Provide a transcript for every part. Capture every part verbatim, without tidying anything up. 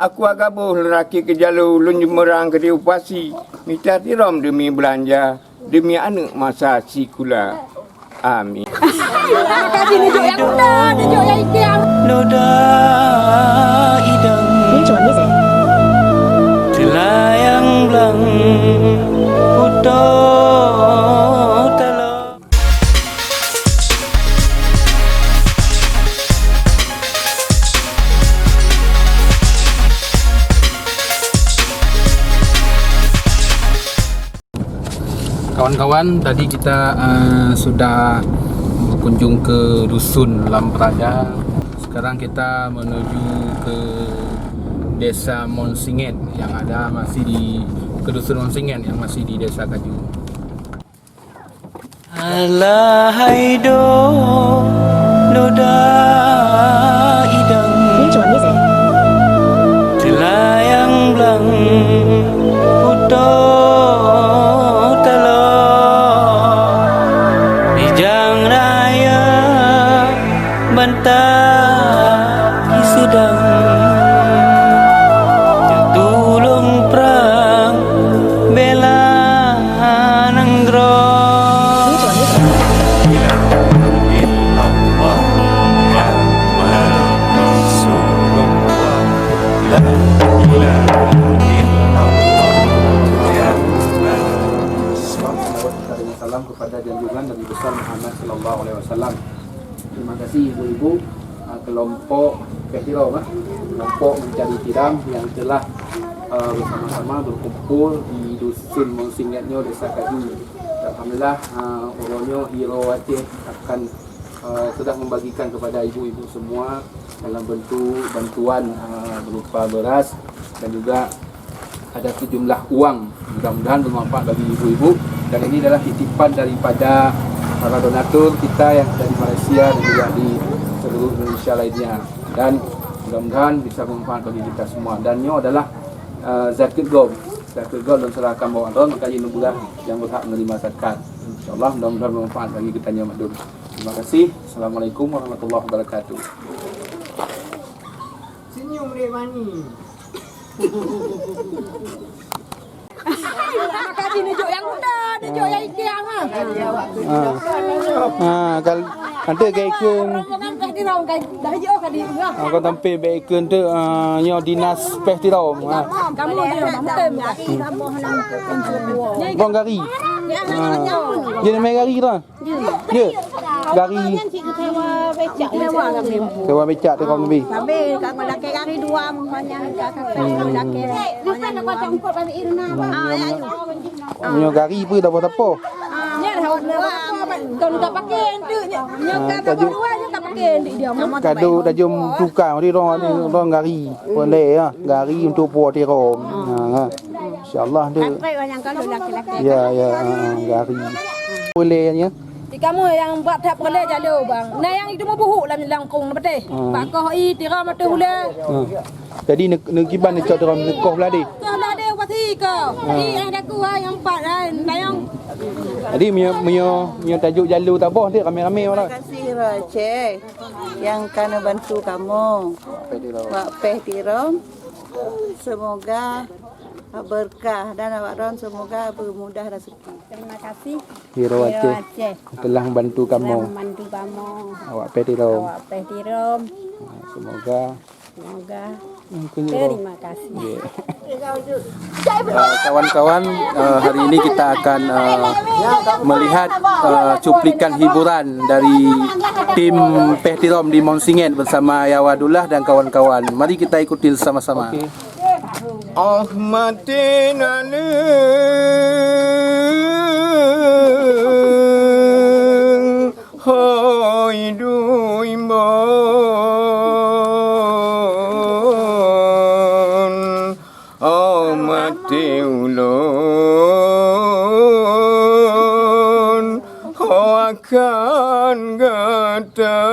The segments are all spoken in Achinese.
Aku gaboh lôn rakét keu jaloe, lôn jeumeurang keu di upasi, mita tiröm deumi beulanja, deumi aneuk masa sikula. Amin. Kaji neujok nyang muda, neujok nyang ikeng. Noda idang. Ini cuma ni, Zek. Teulayang blang putôh taloe. Kawan-kawan, tadi kita, eh, sudah berkunjung ke Dusun Lam Praja. Sekarang kita menuju ke Desa Monsinget yang ada masih di, ke Dusun Monsinget yang masih di Desa Kaju. Alah hai do, noda idang. Ini cuma ni, Zek. Teulayang blang putôh taloe, bijang raya banta di seudang, teutulông prang bela nanggroe. Salam kepada junjungan Nabi besar Muhammad sallallahu alaihi wasallam. Terima kasih ibu-ibu, ah, kelompok Peh Tirom, ah, kelompok mencari tiram yang telah, ah, bersama-sama berkumpul di Dusun Monsinget nyoe, Desa Kaju. Alhamdulillah, ah, uroe nyoe Hero Aceh akan, ah, sudah membagikan kepada ibu-ibu semua dalam bentuk bantuan, ah, berupa beras dan juga ada sejumlah uang. Mudah-mudahan bermanfaat bagi ibu-ibu. Dan ini adalah titipan daripada para donatur kita yang ada di Malaysia dan juga di seluruh Indonesia lainnya. Dan mudah-mudahan bisa bermanfaat bagi kita semua. Dan nyoe adalah, eh, zakat gob. Zakat gob lôn serahkan bak droen, maka jih lôn peugah nyang berhak menerima zakat. InsyaAllah mudah-mudahan bermanfaat bagi geutanyoe mandum. Terima kasih. Assalamualaikum warahmatullahi wabarakatuh. Senyum dek manis. Makajih neujok nyang muda, neujok nyang ikeng, ha. Ha. Ha, kal-, nanti ka ikeng. Rombongan Peh Tirom, ka, dah jeuh ka di, ha. Ha, kau tampil bak ikeng tu, ha, nyoe dinas Peh Tirom, ha. Kamu dia, mungkin. Hmm. Bang Gari. Ha. Dia nama Gari tu, ha? Ya. Gari. Sewa becak. Sewa becak tu kau lebih. Habis, kat lakée gari dua, makanya kat, kat, kat lakée. Ah, ya, ya. Nyoe gari pun dah apa-apa. Ah, ya, dah apa-apa. Kau tak pakai tu. Nyoe, ah, kado dua, nyoe tak pakai dia. Kado tajam tukang, dia orang, orang gari. Boleh ya, gari untuk puak tiram. Ha, ha. InsyaAllah tu. Laki-laki. Ya, ya, ha, ha, gari. Boleh ya. Di kamoe nyang bak that peureulée jalô, bang. Na nyang itu meubuhuk lam langkong na beuteh. Hmm. Bak koh i tiram ateueh ulée. Hmm. Jadi ne-, neukiban neucok tiram neukoh beulade. Koh beulade pasti koh. Hmm. I eh daku hai nyang empat hai, na nyang. Jadi meunyoe, meunyoe, meunyoe tajok jalô taboh deh ramé-ramé malah. Terima kasih Raja yang ka neubantu kamoe. Wak Peh Tirom. Semoga berkah dan awak droen semoga bermudah rezeki. Terima kasih. Hero Aceh telah membantu kamu. Telah membantu kamu. Awak Peh Tirom. Awak Peh Tirom. Semoga. Semoga. Terima kasih. Ya. Eh, kawan-kawan, eh, hari ini kita akan, eh, melihat, eh, cuplikan hiburan dari tim Peh Tirom di Monsinget bersama Yawa Dullah dan kawan-kawan. Mari kita ikuti sama-sama. Oke. Oh maté naleueng hôi dui mbon, oh maté ulôn ho akan gata.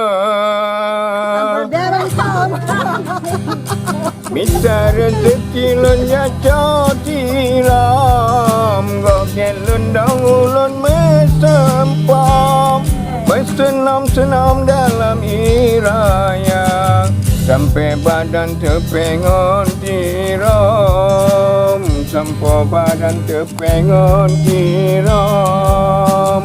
Mita rezeki lôn jak cok tiram, gob gét lôn dong ulôn meuseumpom, meuseunom-seunom dalam ie raya. Sampoe badan teupéh ngon tirom, sampoe badan teupéh ngon tirom.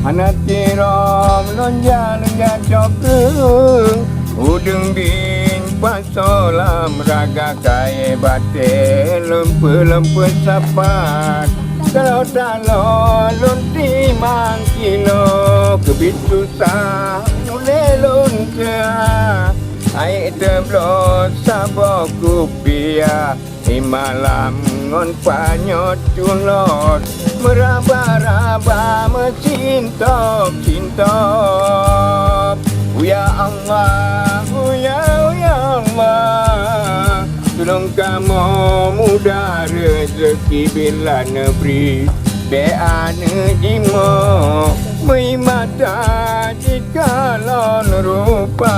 Hana tirom lonja-lonja cokeueng, udeueng bin pasoe lam raga kayée batée lumpeu-lumpeu sapat. Taloe-taloe lôn timang kilo, keubiet susah ulée lôn teuha. Aék teubloe saboh kupiah, ié malam ngon panyöt culot, meuraba-raba meusintop-sintop. Ya Allah, ya, ya Allah, tulông kamoe mudah rezeki bila neubri. Bék aneuk jimoe meuiman that jikalon rupa.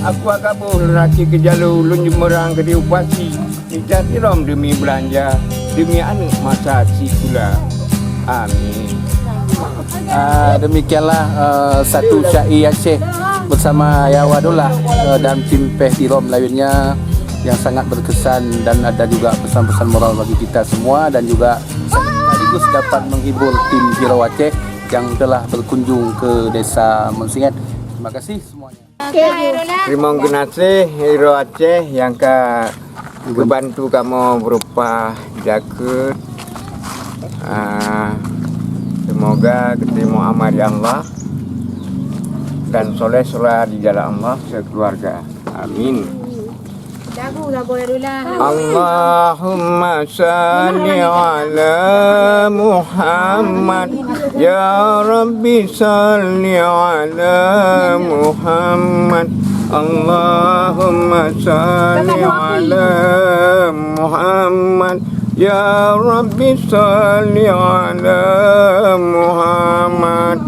Aku agak boh lôn akhé keu jaloe, lôn jeumeurang keu di upasi. Mita tirom deumi beulanja, deumi aneuk masa sikula. Amin. Ah, demikianlah, eh, satu syair Aceh bersama Yawa Dolah, eh, dan tim Péh Tirom lainnya yang sangat berkesan dan ada juga pesan-pesan moral bagi kita semua dan juga sekaligus dapat menghibur tim Hiro Aceh yang telah berkunjung ke Desa Monsinget. Terima kasih semuanya. Teurimong geunaséh Hiro Aceh nyang ka geubantu kamoe berupa jakeuet. Ah, seumoga geuteurimong amal di Allah dan soleh-soleha di jalan Allah sekeluarga. Amin. Lagu, lagu, lagu lah. Allahumma salli ala Muhammad. Ya Rabbi salli ala Muhammad. Allahumma salli ala Muhammad. Ya Rabbi salli ala Muhammad.